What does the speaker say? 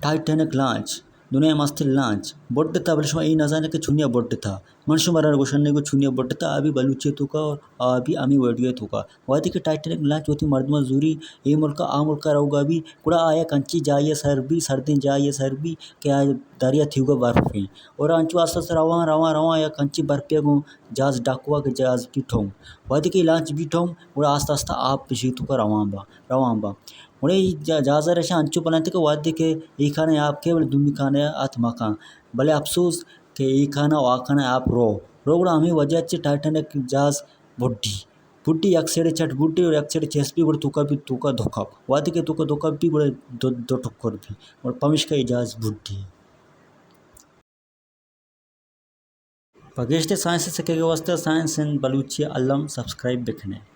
Titanic launch, دنیا ءِ مستریں لانچ، بڈتہ، بلے شما اے نہ زانے کہ چونیا بڈتہ۔ من شمارا گوشنے گو چونیا بڈتہ، آ بھی بلوچی توکا اور آ بھی ہمے ویڈیو توکا۔ وہدے کہ ٹائٹینک لانچ وتی مردماں زوری اے ملکا آ ملکا روگا بی، گڑا آ یک انچیں جاہے سر بی، سردیں جاہے سر بی کہ آ دریا تیوگا برف ایں۔ اور انچو آستہ آستہ رواں، رواں، رواں، یک انچیں برفے گوں جہاز ڈک وا کہ جہاز بی ٹھونگ۔ وہدے کہ لانچ بی ٹھونگ، گڑا آستہ آستہ آپ پیشی توکا روان با، روان با۔ گڑا اے جا-، جہاز ءِ رش انچو بلائینت کہ وہدے کہ اے کانا آپ کئے، بلے دومی کانا ات مکن۔ بلے افسوس کہ اے کانا و آ کانا آپ رو، رو گڑا ہمے وجہ چہ ٹائٹینک جہاز بڈی، بڈی، یک سیڑے چٹ بڈی اور یک سیڑے چست بی، گڑا توکا بی، توکا دو کپ۔ وہدے کہ توکا دو کپ بی، گڑا دو، دو ٹکر بی، گڑا پمیشکا اے جہاز بڈی۔ پہ گیشتر سائنس ءِ سکگ ءِ واستہ سائنس ان بلوچی ءِ الم سبسکرائب بکنے۔